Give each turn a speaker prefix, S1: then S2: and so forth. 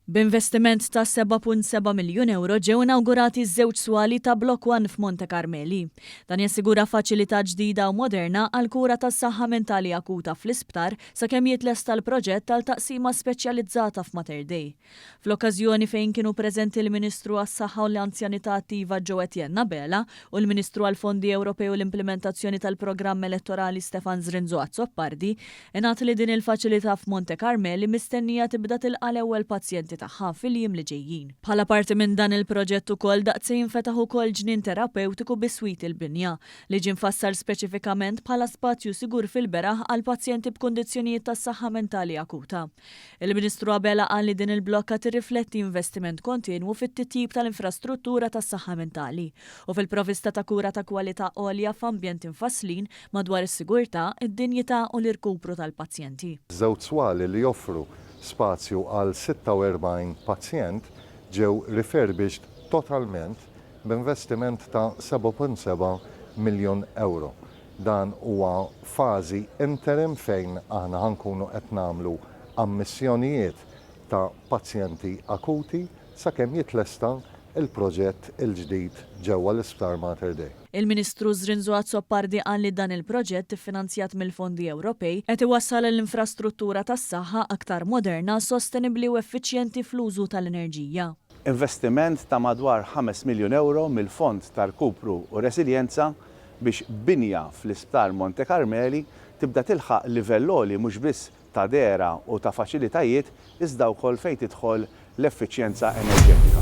S1: B'investiment ta' 7.7 miljun ewro ġew inawgurati żewġ swali ta' Block One f'Monte Carmeli. Dan jassigura faċilità ġdida u moderna għall-kura tas-saħħa mentali akuta fl-isptar sakemm jitlesta l-proġett għal taqsima speċjalizzata f'Mater Dei. Fl-okkażjoni fejn kienu preżenti l-Ministru għas-Saħħa u l-Anzjanità Attiva Jo Etienne Abela u l-Ministru għall-Fondi Ewropej u l-Implimentazzjoni tal-Programm Elettorali Stefan Zrinzo Azzopardi, Ingħad li din il-faċilità f'Monte Carmeli mistennija tibda tilqa' l-ewwel pazjenti tagħha fil-jiem li ġejjin. Bħala parti minn dan il-proġett ukoll daqt se jinfetaħ ukoll ġnien terapewtiku biswit il-binja, li ġie mfassal speċifikament bħala spazju sigur fil-beraħ għal pazjenti b'kundizzjonijiet tas-saħħa mentali akuta. Il-Ministru Abela qal li din il-blokka tirrifletti investiment kontinwu fit-titjib tal-infrastruttura tas-saħħa mentali u fil-provvista ta' kura ta' kwalità għolja f'ambjenti mfasslin madwar is-sigurtà, id-dinjità u l-irkupru tal-pazjenti.
S2: Żewġ swali li joffru spazju għal 46 pazjent ġew refurbished totalment b'investiment ta' 7.7 miljun ewro. Dan huwa fażi interim fejn aħna ħa nkunu qed nagħmlu ammissjonijiet ta' pazjenti akuti sakemm jitlesta l-proġett il-ġdid ġewwa l-Isptar Mater Dei.
S1: Il-Ministru Zrinzo Azzopardi qal li dan il-proġett, iffinanzjat mill-fondi Ewropej, qed iwassal għal infrastruttura tas-saħħa aktar moderna, sostenibbli u effiċjenti fl-użu tal-enerġija.
S3: Investiment ta' madwar ħames miljun ewro mill-Fond ta' Rkupru u Resiljenza biex binja fl-Isptar Monte Carmeli tibda tilħaq livell għoli mhux biss ta' dehra u ta' faċilitajiet iżda wkoll fejn tidħol l-effiċjenza enerġetika.